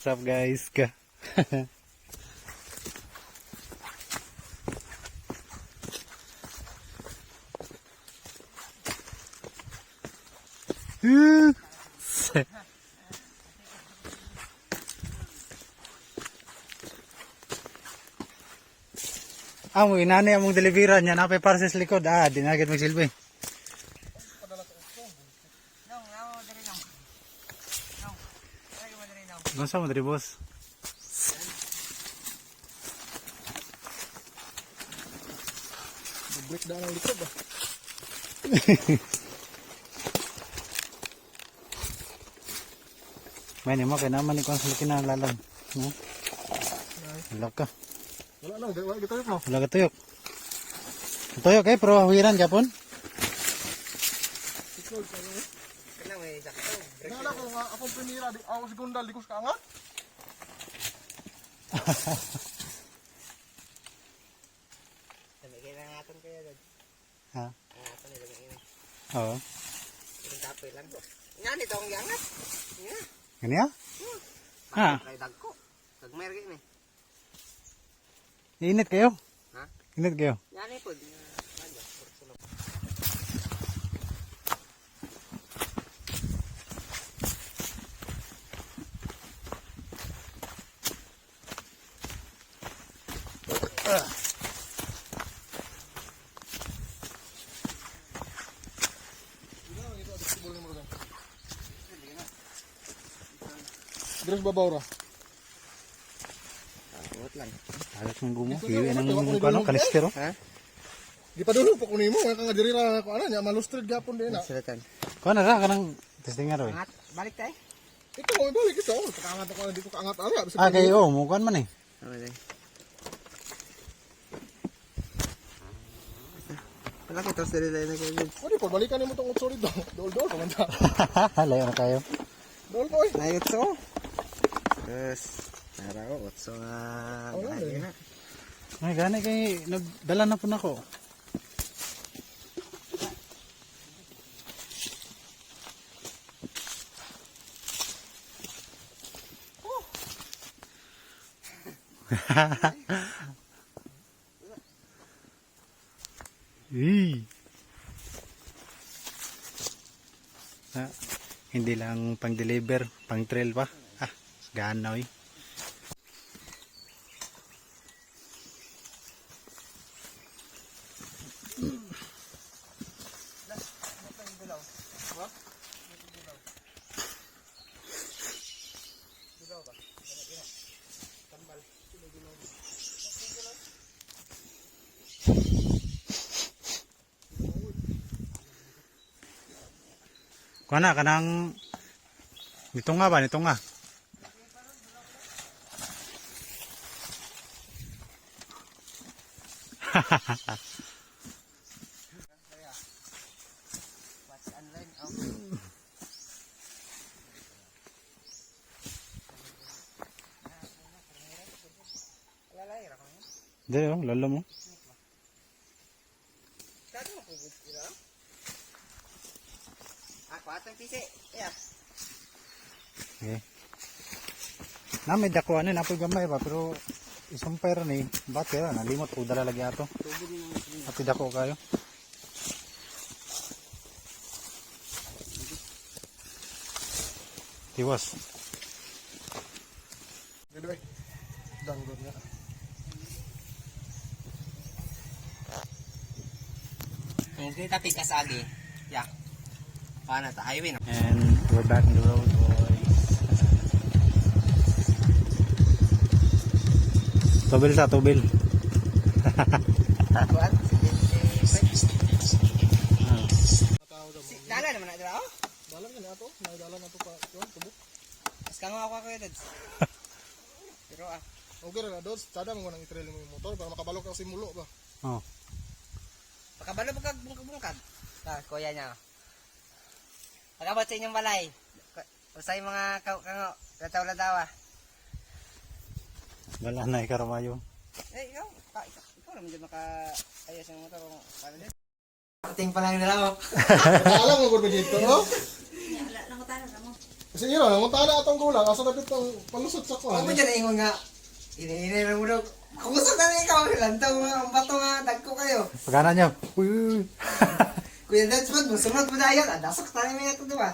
What's up, guys? Ka. Amo inani among deliveran niya napay para sa likod. Ah, di na agad magsilbi. Nong, namo diri nong. Nong. Ay mo diri nong. Gunsa mo diri, boss? Break down ang likod ah. May nimo kay naman ni kung sa kinalalam. No? Wala ka. Wala na, wala kita mo. Wala ka tuyok. Tuyok eh, pero hawiran gapon. Kanang may sakto. Nala ko nga akong primera di ako segunda di ko sa kaangat. Dami kay nangaton kaya dad. Ha? Nangaton ni dami kay. Oo. Yung kapoy lang ko. Nga nito ang yangat. Nga. Ganyan? Ha? Kay dagko. Dagmer kay ni. Init kayo? Ha? Init kayo? Yan po. Ano ba? Sulok. Dres babaw ra. Takot lang. Tagas ng gumo. Hiwi ng kano, kalistero. Ha? Di pa dulo pa ko nimo nga nga diri ra ko ana nya malustrid gyapon din na. Sulatan. Kuha na ra, kanang testing nga raw eh. Angat. Balik tayo. Ito mo balik ito. Kaangat ako di ko kaangat ara. Ah, kayo, oh, mukuan man eh. Ano tayo? Wala ko tapos diri tayo na kayo. Pwede po balikan nimo tong utso dito. Dol-dol pa man ta. Layo na kayo. Dol ko eh. Nay utso. Yes. Nara ko utso nga. Oh, Ay, na. Ay, gani kay, nagdala na po na ko. Hey. Ah, hindi lang pang deliver, pang trail pa. Ah, gana oy. Kuha na, kanang nito nga ba, nito nga. Watch online. Oh. Lalay ra ko. Dili oh, lolo mo. Dati mo pugod sila. Ako atong pisi. Yeah. Okay. Na may dako ano napoy gamay ba pero isang pera ni bate ra nalimot ko dala lagi ato. Ati dako kayo. Tiwas. Dili eh. Danggod nga. Kung kita pikas agi. Yeah. Paano ta highway no? And we're back on the road, boys. Tubil sa tubil. Kuan? Ah. Si dala naman na dira oh. Dalan ka na ato, may dalan ato pa kuan tubok. Mas kango ako ako yun. Pero ah, Okay ra na dos, sada mo nang i-trail mo yung motor para makabalo ka sa simulo ba. Oh. pakabalo pa kag bungkag-bungkag. Ta, kuya niya. Pagabot sa inyong balay. Usay mga kango, lataw-latawa. Wala na ikaramayo. Eh, ikaw, ikaw naman dyan maka ayos ang motor kung paano dyan. Ting pa lang nila oh. Alam mo gud dito, oh. Kasi ira, nangutana atong gulang asa dapat ang palusot sa kuan. Ako mo dyan ingon nga. Iniinay na mo daw. Kusog na rin ikaw. Lantaw nga ang bato nga. Dagko kayo. Pagana niya. Uy, uy, uy. Kuya Dodgeball, musunod mo na yan. Adasok tayo may ito, di ba?